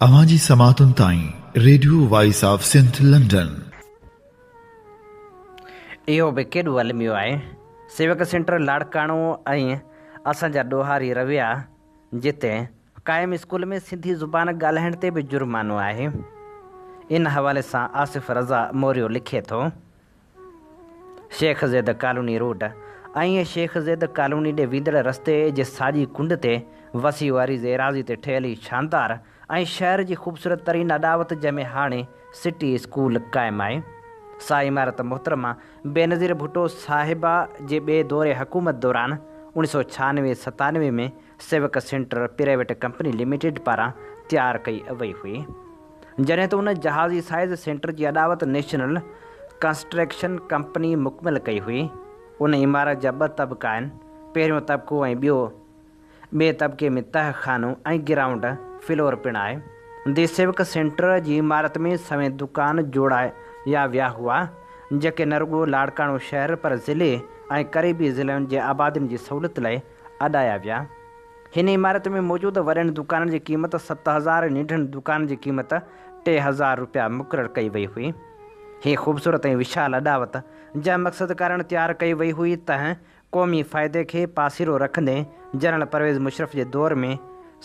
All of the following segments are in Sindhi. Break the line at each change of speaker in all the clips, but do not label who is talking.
اوهان جي سماعتن تائين radio voice of Sindh London.
اهو به ڪيڏو الميو آهي. سيوڪ سينٽر لاڙڪاڻو ۽ اسان جا ڏوهاري رويا جتي قائم اسڪول ۾ سنڌي زبان ڳالهائڻ تي به جرمانو آهي. ان حوالي سان آصف رضا موريو لکي ٿو. Sheikh Zayed colony road ۽ Sheikh Zayed colony ڏي ويندڙ رستي جي ساڄي ڪنڊ تي وسيع عريض ايراضي تي ٺهيل هي شاندار ۽ شهر جي خوبصورت ترين اڏاوت جنهن ۾ هاڻي سٽي اسڪول قائم آهي سا عمارت محترمه بينظير ڀٽو صاحبه جي ٻئي دور حڪومت دوران اوڻيهه سؤ ڇهانوي ستانوي ۾ civic centre private company limited پاران تيار ڪئي وئي هئي. جڏهن ته ان جهازي سائيز سينٽر جي اڏاوت نيشنل ڪنسٽريڪشن ڪمپني مڪمل ڪئي هئي. ان عمارت جا ٻه طبقا آهن، پهريون طبقو ۽ ٻيو. ٻئي طبقي ۾ تهه خانو ۽ گرائونڊ فلور پڻ آهي. The civic centre جي عمارت ۾ سوين دڪان جوڙايا ويا هئا، جيڪي نه رڳو لاڙڪاڻو شهر پر ضلعي ۽ قريبي ضلعن جي آبادين جي سهولت لاء اڏايا ويا. هن عمارت ۾ موجود وڏن دڪانن جي قيمت 7000 ۽ ننڍن دڪانن جي قيمت 3000 رپيا مقرر ڪئي وئي هئي. هي خوبصورت ۽ وشال اڏاوت جنهن مقصد ڪارڻ تيار ڪئي وئي هئي تنهن قومي فائدي کي پاسيرو رکندي جنرل پرويز مشرف جي دور ۾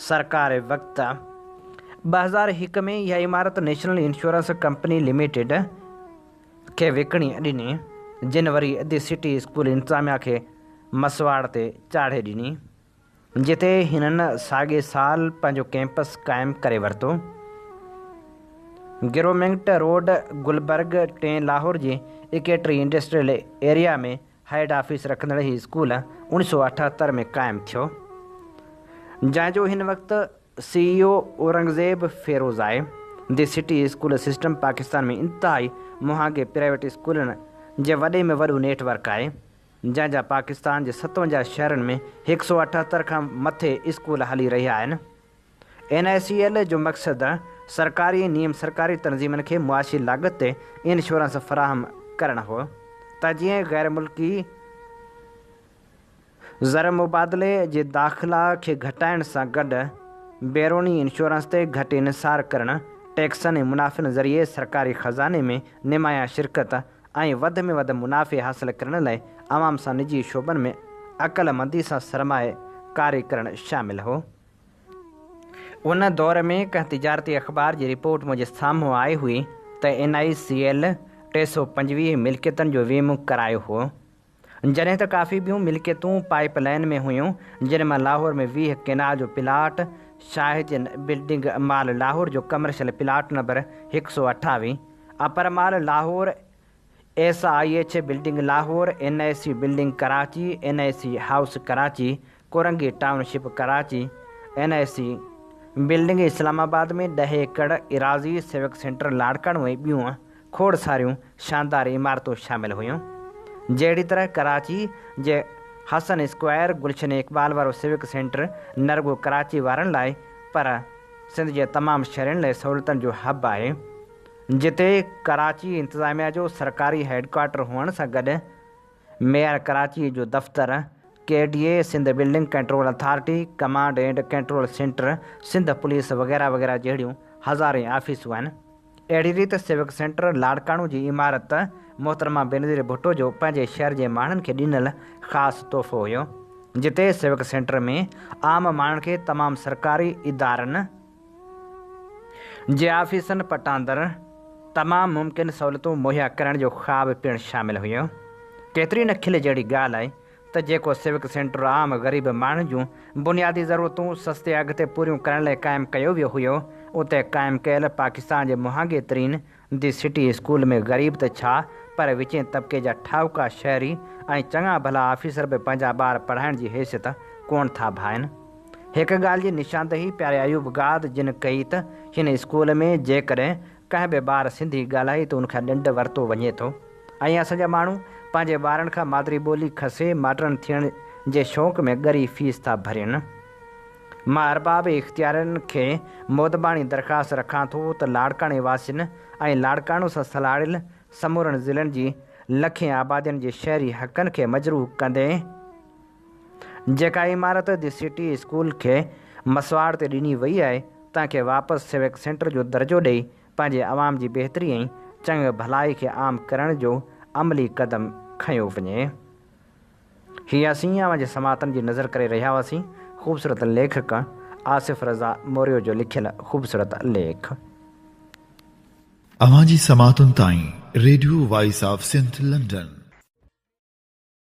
سرڪار وقت 2001 ۾ اها عمارت نيشنل انشورنس ڪمپني لميٽيڊ کي وڪڻي ڏني جن وري the city school انتظاميا کي مسواڙ تي چاڙهي ڏني، جتي هنن ساڳئي سال پنهنجو ڪئمپس قائم ڪري ورتو. گرومنگٽ روڊ، گلبرگ ٽئين لاهور جي ايڪيٽري انڊسٽريل ايريا ۾ هيڊ آفيس رکندڙ هي اسڪول 1978 ۾ قائم ٿيو، جنهن جو هن وقت سي اي او اورنگزيب فيروز آهي. The city school system Pakistan ۾ انتهائي مهانگي پرائيويٽ اسڪولن جي وڏي ۾ وڏو نيٽ ورڪ آهي، جنهن جا پاڪستان جي 57 شهرن ۾ 178 کان مٿي اسڪول هلي رهيا آهن. اين آء سي ايل جو مقصد سرڪاري ۽ نيم سرڪاري تنظيمن کي معاشي لاڳت تي انشورنس فراهم ڪرڻ هو ته جيئن غير ملڪي زر مبادلي جي داخلا کي گهٽائڻ سان گڏ بيروني انشورنس تي گهٽ انحصار ڪرڻ، ٽيڪسن ۽ منافعن ذريعي سرڪاري خزاني ۾ نمايان شرڪت ۽ وڌ ۾ وڌ منافعي حاصل ڪرڻ لاء عوام سان نجي شعبن ۾ عقلمندي سان سرمايه ڪاري ڪرڻ شامل هو. ان دور ۾ ڪنهن تجارتي اخبار جي رپورٽ منهنجي سامهون آئي هئي ته اين آء سي ايل 325 ملڪيتن جو ويمو ڪرايو هو. جڏهن ته ڪافي ٻيون ملڪيتون پائيپ لائين ۾ هيون، جن مان لاهور ۾ 20 ڪينال جو پلاٽ، شاهدين بلڊنگ مال لاهور جو commercial plot number 128، upper mall Lahore, S I H building Lahore, N I C building Karachi, N I C house Karachi, Korangi township Karachi, N I C building Islamabad ۾ ڏهه ايڪڙ ايراضي، سوڪ سينٽر لاڙڪاڻو ۽ ٻيون کوڙ ساريون شاندار عمارتون شامل هيون. جهڙي طرح ڪراچي جي حسن اسڪوائر، گلشن اقبال وارو سوڪ سينٽر نه رڳو ڪراچي وارن لاء پر سنڌ جي تمام شهرين لاء سهولتن جو حب آهي. جتي ڪراچي انتظاميا جو سرڪاري هيڊڪوارٽر هئڻ سان گڏ ميئر ڪراچي جو دفتر، K D A, Sindh building control authority, command and control centre, Sindh police وغيره وغيره جهڙيون هزارين آفيسون آهن. اهڙي ريت سوڪ سينٽر لاڙڪاڻو جي عمارت محترمه بينظير ڀٽو جو پنهنجي شهر جي ماڻهن کي ڏنل خاص تحفو هيو، جتي سوڪ سينٽر ۾ عام ماڻهن کي تمام سرڪاري ادارن جي آفيسن پٽاندر تمام ممڪن سهولتون مهيا ڪرڻ جو خواب پڻ شامل هيو. ڪيتري نه کل جهڙي ڳالهه آهي ته جيڪو سوڪ سينٽر عام غريب ماڻهن جون بنيادي ضرورتون سستي اگهه تي پوريون ڪرڻ لاء قائم ڪيو ويو هيو، اتي قائم ڪيل پاڪستان جي مهانگي ترين the city school ۾ غريب ته ڇا پر وچين طبقي جا ٺاهوڪا شهري ۽ چڱا ڀلا آفيسر به پنهنجا ٻار پڙهائڻ جي حيثيت ڪونه ٿا ڀائن. هڪ ڳالهه جي نشاندهي پياري ايوب گاد جن ڪئي ته هن اسڪول ۾ جيڪڏهن ڪنهن به ٻار سنڌي ڳالهائي ته ان کان ڏنڊ ورتو وڃي ٿو. ۽ اسان جا ماڻهو پنهنجي ٻارن کان مادري ٻولي کسي ماڊرن ٿيڻ جي شوق ۾ ڳري فيس ٿا ڀرين. مان ارباب اختيارين کي مودباڻي درخواست رکان ٿو ته لاڙڪاڻي واسين ۽ لاڙڪاڻو سان سلهاڙيل سمورن ضلعن جي لکين آبادين جي شهري حقن کي مجروح ڪندي جيڪا عمارت the city school کي مسواڙ تي ڏني وئي آهي تنهن کي واپس سوڪ سينٽر جو درجو ڏئي پنهنجي عوام جي بهتري ۽ چڱ ڀلائي کي عام ڪرڻ جو عملي قدم کنيو وڃي. هي اسين اوهان جي سماعتن جي نظر ڪري رهيا هئاسين خوبصورت ليکڪ آصف رضا موريو جو لکيل خوبصورت ليک.
اوهان جي سماعتن تائين radio voice of Sindh London.